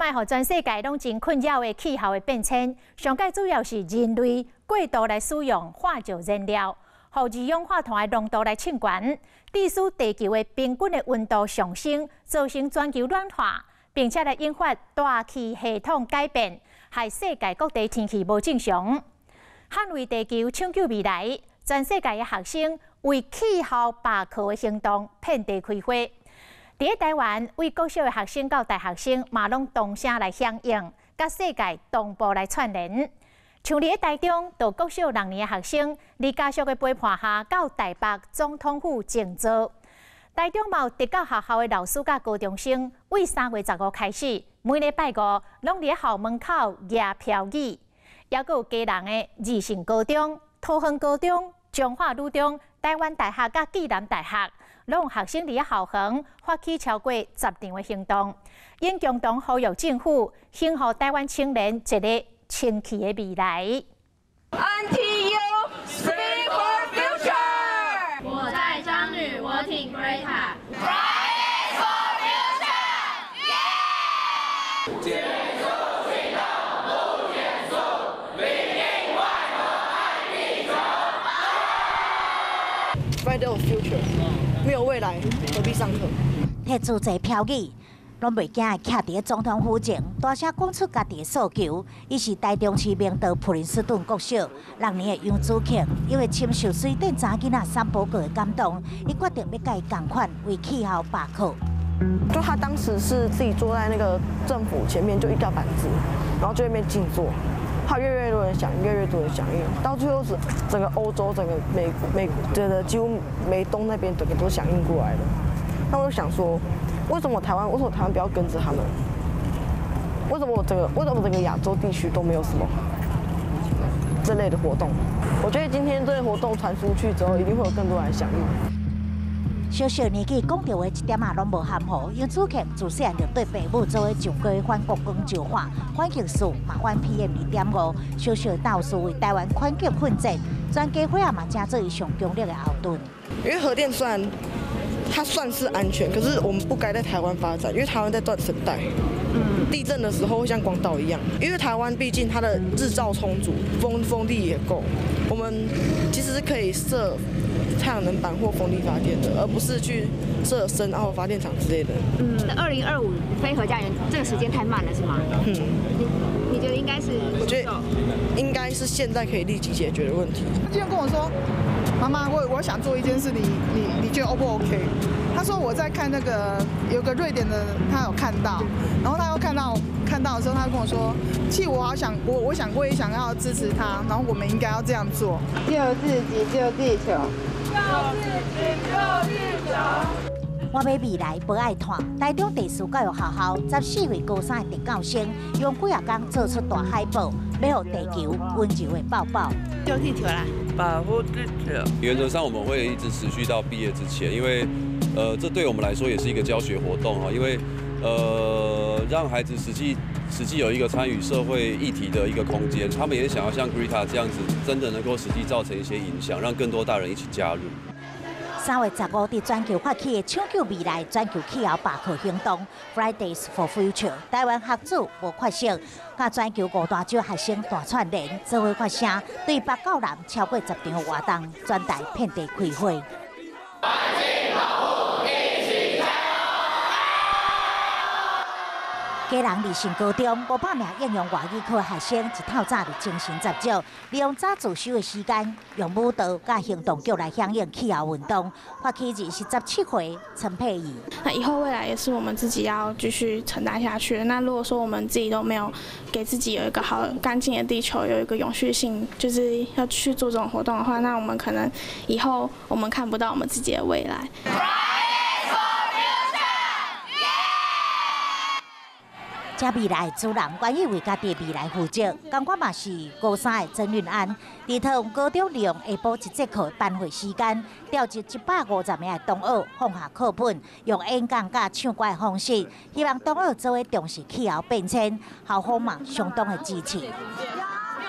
擺予全世界攏真困擾的氣候的變遷，上蓋主要是人類過度來使用化石燃料，予二氧化碳的濃度來衝懸，致使地球的平均的溫度上升，造成全球暖化，並且來引發大氣系統改變，害世界各地天氣無正常。捍衛地球，搶救未來，全世界的學生為氣候罷課的行動遍地開花。佇咧台灣，對國小的學生到大學生，嘛攏同聲來響應，佮世界同步來串聯。像佇咧台中，就國小六年的學生，佇家屬的陪伴下，到台北總統府靜坐。台中嘛有特教學校的老師佮高中生，對3月15開始，每禮拜五攏佇咧校門口舉標語。猶閣有基隆的二聖高中、桃園高中、彰化女中、台灣大學佮暨南大學，攏有學生佇咧校園發起超過十場的行動，𪜶共同呼籲政府，還予台灣青年一个清氣的未來。 NTU Speak for Future。我在彰女，我挺 Greta。 Fridays for Future。減速行動不減速，裡應外合愛地球。 Friday for Future，沒有未來，何必上課？提自製標語，攏袂驚徛佇咧總統府前，大聲講出家己的訴求。伊是台中市明道普林斯頓國小六年的楊子慶，因為深受瑞典查某囡仔桑伯格的感動，伊決定欲佮伊仝款為氣候罷課。就他當時是自己坐在那個政府前面，就一個板子，然後就在那邊靜坐。他越來越多人響應，越來越多人響應，到最後是整個歐洲、整個美覺得幾乎美東那邊整個都響應過來了。那我就想說，為什麼台灣？為什麼台灣不要跟着他們？為什麼整個亞洲地區都沒有什麼這類的活動？我覺得今天這個活動傳出去之後，一定會有更多人響應。小小年紀講著話一點仔攏無含糊，楊子慶自細漢就綴爸母做伙上街反國光石化、反核四，嘛反 PM2.5，小小鬥士為台灣環境奮戰，全家伙仔嘛成做伊上強力的後盾。因為核電雖然它算是安全，可是我們不該在台灣發展，因為台灣在斷層帶。地震的時候會像廣島一樣，因為台灣畢竟它的日照充足，風力也夠，我們其實是可以設太陽能板或風力發電的，而不是去設深澳發電廠之類的。嗯，2025非核家園這個時間太慢了，是嗎？嗯。你覺得應該是？我覺得應該是現在可以立即解決的問題。他今天跟我說：“媽媽，我想做一件事，你覺得 O 不 OK？” 他說我在看那個有個瑞典的，他有看到，然後他又看到的時候，他跟我說：“其實我好想我想我也想要支持他，然後我們應該要這樣做，救自己，救地球，救自己，救地球。” 我欲未來無愛炭。台中第四教育學校14位高三的特教生，用幾仔工做出大海報，欲予地球溫柔的抱抱。救地球啦！保護地球。原則上我們會一直持續到畢業之前，因為，這對我們來說也是一個教學活動哈，因為，讓孩子實際有一個參與社會議題的一個空間，他們也想要像 Greta 這樣子，真的能夠實際造成一些影響，讓更多大人一起加入。3月15，佇全球發起的搶救未來全球氣候罷課行動 Fridays for Future，台灣學子無缺席，佮全球五大洲學生大串聯，做伙發聲，對北到南超過十場活動，全台遍地開花。環境保護，一起加油！基隆二聖高中500名應用外語科學生一透早就精神十足，利用早自修的時間，用舞蹈佮行動劇來響應氣候運動。發起人是17歲陳佩儀。那以後未來也是我們自己要繼續承擔下去。那如果說我們自己都沒有給自己有一個好乾淨的地球，有一個永續性，就是要去做這種活動的話，那我們可能以後我們看不到我們自己的未來。 Fridays for Future，這未來主人願意為家己的未來負責，仝款嘛是高三的曾運安，佇桃園高中利用下晡一節課班會時間，調集150名的同學放下課本，用演講佮唱歌的方式，希望同學做伙重視氣候變遷，校方嘛相當的支持。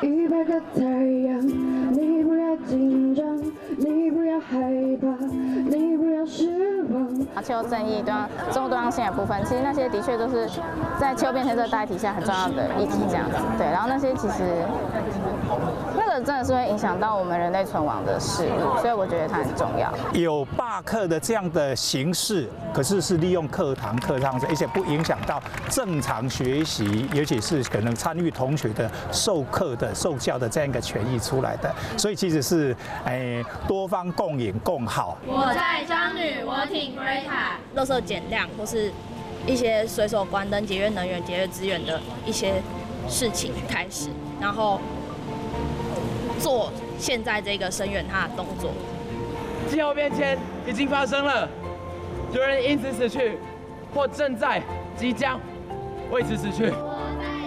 100個太陽，你不要緊張，你不要害怕，你不要失望。啊，氣候正義、多樣生物多樣性的部分，其實那些的確都是在氣候變遷這個大議題下很重要的議題，這樣子。對，然後那些其實那個真的是會影響到我們人類存亡的事物，所以我覺得它很重要。有罷課的這樣的形式，可是是利用課堂課上，而且不影響到正常學習，尤其是可能參與同學的授課的受教的這樣一個權益出來的，所以其實是多方共贏共好。我在張女，我挺 Greta。垃圾減量或是一些隨手關燈、節約能源、節約資源的一些事情開始，然後做現在這個聲援他的動作。氣候變遷已經發生了，有人因此死去，或正在即將為此死去。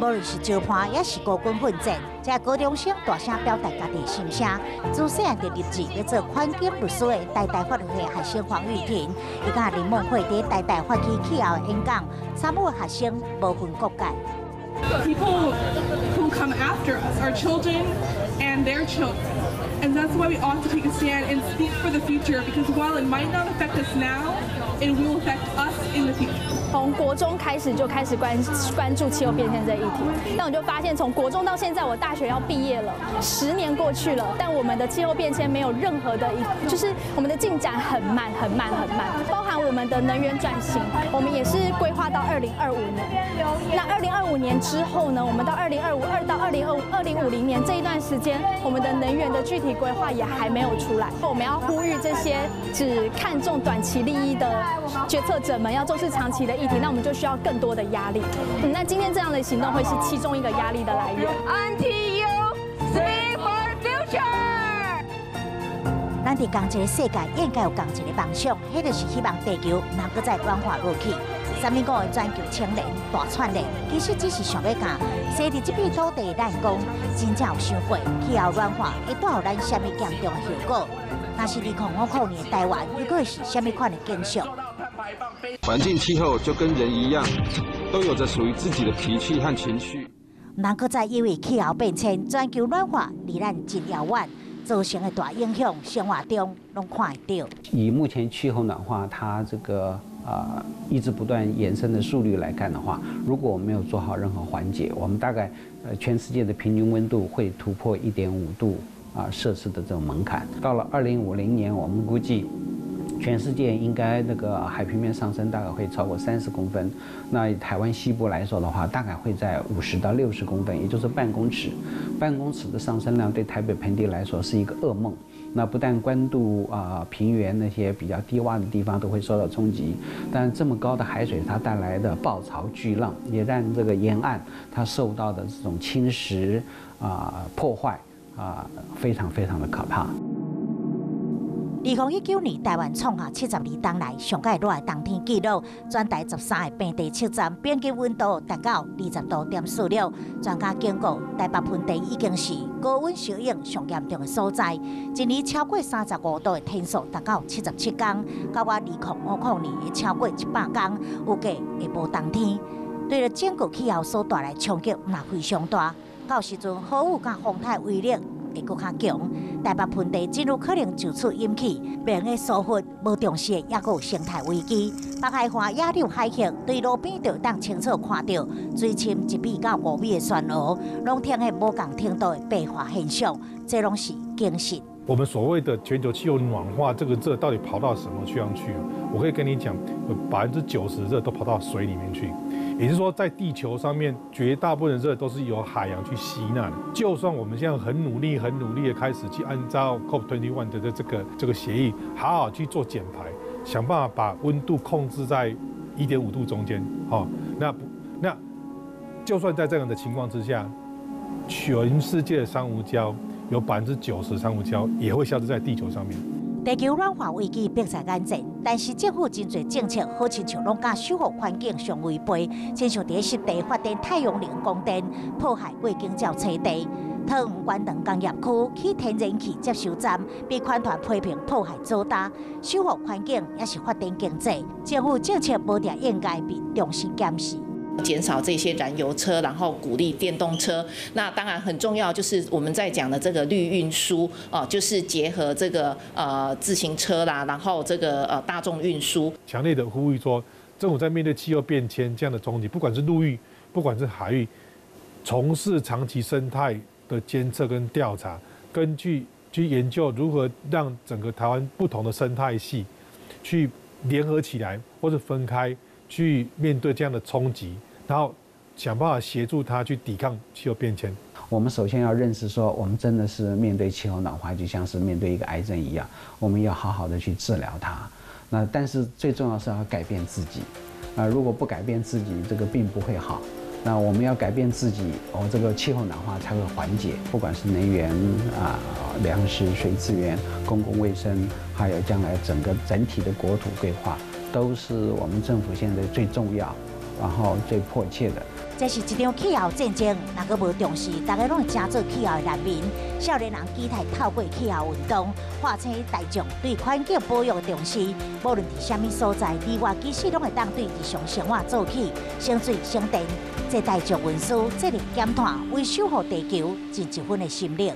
無論是招盼，抑是孤軍奮戰，這高中生大聲表達家己的心聲。自細漢就立志欲做環境律師的台大法律系學生黃玉婷，伊佮林夢慧佇台大發起氣候演講，參與學生無分國界。 People who come after us, our children and their children. And that's why we ought to take a stand and speak for the future, because while it might not affect us now, it will affect us in the future. 從國中開始就開始關注氣候變遷這議題，但我就發現從國中到現在，我大學要畢業了，10年過去了，但我們的氣候變遷沒有任何的一，就是我們的進展很慢很慢很慢，包含我們的能源轉型，我們也是規劃到2025年。那二零二五年之後呢？我們到2025、2到2050年這一段時間，我們的能源的具體規劃也還沒有出來。我們要呼籲這些只看重短期利益的決策者們，要重視長期的議題，那我們就需要更多的壓力。那今天這樣的行動會是其中一個壓力的來源。 NTU Speak for Future。咱佇仝一个世界應該有仝一个夢想，彼就是希望地球毋通閣再暖化落去。啥物講的全球青年大串聯，其實只是想欲共生佇這片土地的咱講，真正有想過氣候暖化會帶予咱啥物嚴重的後果？若是2050年的台灣，又閣會是啥物款的景象？環境氣候就跟人一樣，都有着屬於自己的脾氣和情緒。毋通閣再因為氣候變遷、全球暖化離咱真遙遠，造成的大影響，生活中攏看會著。以目前氣候暖化，它這個一直不斷延伸的速率來看的話，如果我們沒有做好任何緩解，我們大概全世界的平均溫度會突破1.5度攝氏的這種門檻。到了2050年，我們估計全世界應該那個海平面上升大概會超過30公分。那以台灣西部來說的話，大概會在50到60公分，也就是半公尺。半公尺的上升量對台北盆地來說是一個噩夢。那不但關渡平原那些比較低窪的地方都會受到衝擊，但這麼高的海水它帶來的暴潮巨浪，也讓這個沿岸它受到的這種侵蝕破壞非常非常的可怕。2019年，台灣創下72冬來上蓋熱的冬天紀錄，全台13個平地測站平均溫度達到20.46度。專家警告，台北盆地已經是高溫燒湧上嚴重的所在。一年超過35度的天數達到77天，到2050年會超過100天，預計會無冬天。對著整個氣候所帶來衝擊，嘛非常大。到時陣，豪雨佮風颱威力會閣較強，台北盆地真有可能就此引起袂用疏忽、無重視的，抑閣有生態危機。北海岸野柳海峽對路邊就當清楚看著水深1米到5米的漩渦，攏呈現無仝程度的白化現象，這攏是警訊。我們所謂的全球氣候暖化，這個熱到底跑到什麼地方去？我可以跟你講，有90%的熱都跑到水裡面去，也就是說，在地球上面絕大部分的熱都是由海洋去吸納的。就算我們現在很努力、很努力的開始去按照 COP21 的這個協議，好好去做減排，想辦法把溫度控制在1.5度中間，哦，那就算在這樣的情況之下，全世界的珊瑚礁有90%珊瑚礁也會消失在地球上面。地球暖化危機迫在眼前，但是政府真濟政策，好親像攏佮守護環境相違背，親像佇濕地發展太陽能光電，破壞過境鳥棲地；桃園關長工業區起天然氣接收站，被環團批評破壞藻礁，守護環境抑是發展經濟，政府政策無定應該被重新檢視。減少這些燃油車，然後鼓勵電動車。那當然很重要，就是我們在講的這個綠運輸哦，就是結合這個自行車啦，然後這個大眾運輸。強烈的呼籲說，政府在面對氣候變遷這樣的衝擊，不管是陸域，不管是海域，從事長期生態的監測跟調查，根據去研究如何讓整個台灣不同的生態系去聯合起來，或者分開去面對這樣的衝擊，然後想辦法協助它去抵抗氣候變遷。我們首先要認識說，我們真的是面對氣候暖化，就像是面對一個癌症一樣，我們要好好的去治療它。那但是最重要是要改變自己，啊，如果不改變自己，這個病不會好。那我們要改變自己，哦，這個氣候暖化才會緩解。不管是能源啊、糧食、水資源、公共衛生，還有將來整個整體的國土規劃，都是我們政府現在最重要，然後最迫切的。這是一場氣候戰爭，若閣無重視，大家攏會成做氣候的難民。少年人期待透過氣候運動，喚醒大眾對環境保育的重視。無論佇啥物所在，你我其實攏會當對日常生活做起，省水省電，這大眾運輸，節能減碳，為守護地球盡一份的心力。